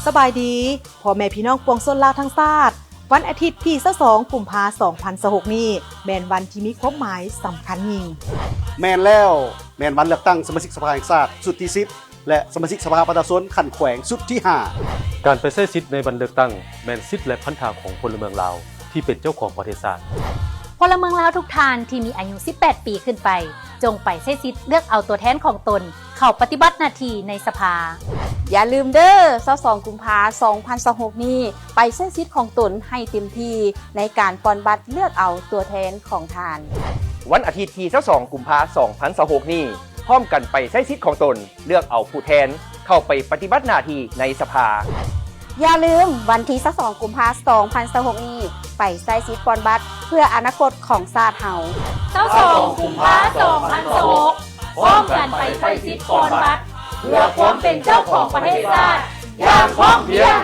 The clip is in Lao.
ສະບາຍດີ ພໍ່ແມ່ພີ່ນ້ອງປວງຊົນລາວທັງຊາດ, ວັນອາທິດທີຊາວສອງ ກຸມພາ ສອງພັນຊາວຫົກນີ້ ແມ່ນວັນທີ່ມີຄວາມໝາຍສຳຄັນຍິ່ງ. ແມ່ນແລ້ວ, ແມ່ນວັນເລືອກຕັ້ງສະມາຊິກສະພາແຫ່ງຊາດຊຸດທີສິບ ແລະ ສະມາຊິກສະພາປະຊາຊົນຂັ້ນແຂວງຊຸດທີຫ້າ. ການໄປໃຊ້ສິດໃນວັນເລືອກຕັ້ງ ແມ່ນສິດ ແລະ ພັນທະຂອງພົນລະເມືອງລາວ ທີ່ເປັນເຈົ້າຂອງປະເທດຊາດ. ພົນລະເມືອງລາວທຸກທ່ານທີ່ມີອາຍຸສິບແປດປີຂຶ້ນໄປ ຈົ່ງໄປໃຊ້ສິດເລືອກເອົາຕົວແທນຂອງຕົນ ເຂົ້າປະຕິບັດໜ້າທີ່ໃນສະພາ. ຢ່າລືມເດີ້, ຊາວສອງ ກຸມພາ ສອງພັນຊາວຫົກນີ້ ໄປໃຊ້ສິດຂອງຕົນໃຫ້ເຕັມທີ່ໃນການປ່ອນບັດເລືອກເອົາຕົວແທນຂອງທ່ານ. ວັນອາທິດທີຊາວສອງ ກຸມພາ ສອງພັນຊາວຫົກນີ້ ພ້ອມກັນໄປໃຊ້ສິດຂອງຕົນ ເລືອກເອົາຜູ້ແທນເຂົ້າໄປປະຕິບັດໜ້າທີ່ໃນສະພາ. ຢ່າລືມ, ວັນທີຊາວສອງ ກຸມພາ ສອງພັນຊາວຫົກນີ້ ໄປໃຊ້ສິດປ່ອນບັດເພື່ອອະນາຄົດຂອງຊາດເຮົາ. ຊາວສອງ ກຸມພາ ສອງພັນຊາວຫົກ ພ້ອມກັນໄປໃຊ້ສິດປ່ອນບັດ ເພື່ອຄວາມເປັນເຈົ້າຂອງປະເທດຊາດ ຢ່າງພ້ອມພຽງ.